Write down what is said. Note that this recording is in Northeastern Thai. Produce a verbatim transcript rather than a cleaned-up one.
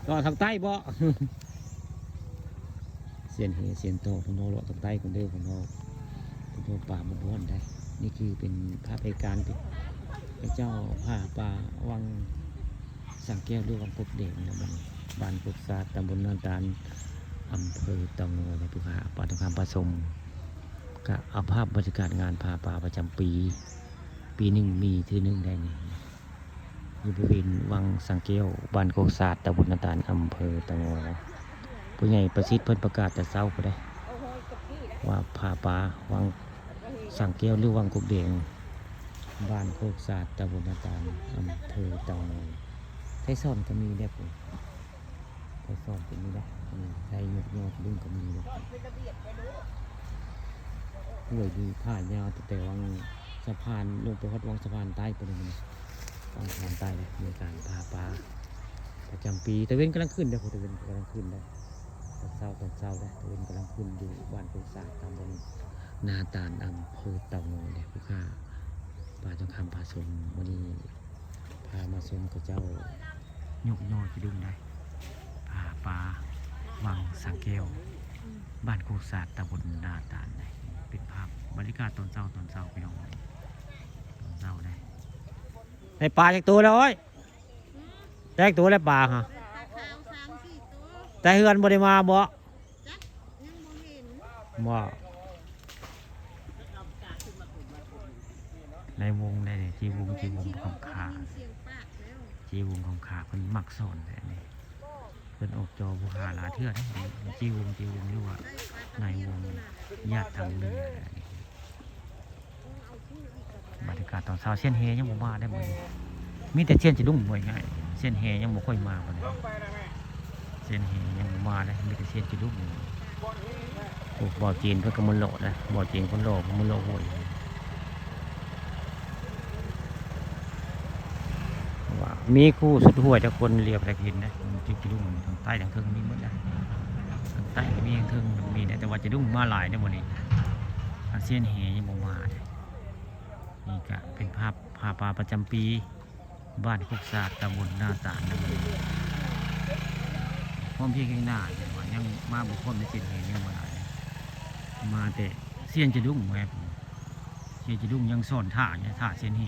ต่อทางใต้บ่ เสียนเฮเสียนต่อพวกเราเลาะทางใต้คนเดียวพวกเราพวกเราป่าบ่บ่อนได้ นี่คือเป็นภาพเหตุการณ์ที่พระเจ้าพาป่าวังสังแก้วหรือวังกกแดงนะมันบ้านกกซาดตำบลนาตาลอำเภอเต่างอยนะผู้ข้าป่าทองคำผสม ก็เอาภาพบรรยากาศงานพาป่าประจำปี ปีหนึ่งมีเทื่อหนึ่งได้นี่ อยู่บริเวณวังสังแก้ว บ้านโคกสาด ตำบลนาตาล อำเภอเต่างอย ผู้ใหญ่ประสิทธิ์เพิ่นประกาศแต่เช้าพุ้นเด้ ว่าพาป่าวังสังแก้วหรือวังกกแดง บ้านโคกสาด ตำบลนาตาล อำเภอเต่างอย ไทยซ่อนก็มีเด้อ ไทยซ่อนก็มีเด้อ อืม ไทยยกยอดลุงก็มีเด้อ ห้วยนี่ผ่านยาวตั้งแต่วังสะพานลงไปฮอดวังสะพานใต้ไปเลยนะ วังสะพานใต้เลย มีการพาป่าประจำปี ตะเว็นกำลังขึ้นเด้อ ตะเว็นกำลังขึ้นเด้อ ตอนเช้า ตอนเช้าเด้อ ตะเว็นกำลังขึ้นอยู่บ้านโคกสาด ตำบลนาตาล อำเภอเต่างอยเด้อ ผู้ข้าป่าทองคำผสม มื้อนี้พามาชมเขาเจ้า ยกยอดขี้ดุ้งได้ พาป่าวังสังแก้ว บ้านโคกสาด ตำบลนาตาลได้ เป็นภาพบรรยากาศตอนเช้า ตอนเช้าพี่น้อง ตอนเช้าได้ ได้ปลาจักตัวแล้วเอ้ย จักตัวแล้วปลาฮะ แต่เฮือนบ่ได้มาบ่ บ่ ในวงได้นี่ จีวง จีวงคำขา จีวงคำขา เพิ่นมักสอนแท้นี่ เพิ่นออกจอผู้ข้าหลายเทื่อเด้ จีวง จีวง หรือว่านายวง ญาติทางเรือบรรยากาศตอนเช้า เซียนเฮยังบ่มาได้มื้อนี้ มีแต่เซียนจะดุ้งบ่ง่าย เซียนเฮยังบ่ค่อยมาปานใด เซียนเฮยังบ่มาได้ มีแต่เซียนจะดุ้ง โอ้ บ่าวจีนเพิ่นก็มาเลาะนะ บ่าวจีนคนหล่อเพิ่นมาเลาะห้วย ว่ามีคู่สุดห้วยแต่คนเรียบแต่เห็นนะ มันจะดุ้งทางใต้ทางเทิงมีหมดนะ ทางใต้ก็มีทางเทิงมีนะ แต่ว่าจะดุ้งมาหลายเด้อมื้อนี้ อันเซียนเฮยังบ่มาเด้อ นี่ก็เป็นภาพ พาป่าประจำปี บ้านโคกสาด ตำบลนาตาลนะมื้อนี้ พร้อมเพรียงแห่งหน้า แต่ว่ายังมาบ่พร้อมในเซียนเฮยังบ่หลายนะ มาแต่เซียนจะดุ้งแม่น เซียนจะดุ้งยังสอนท่าเนี่ย ท่าเซียนเฮ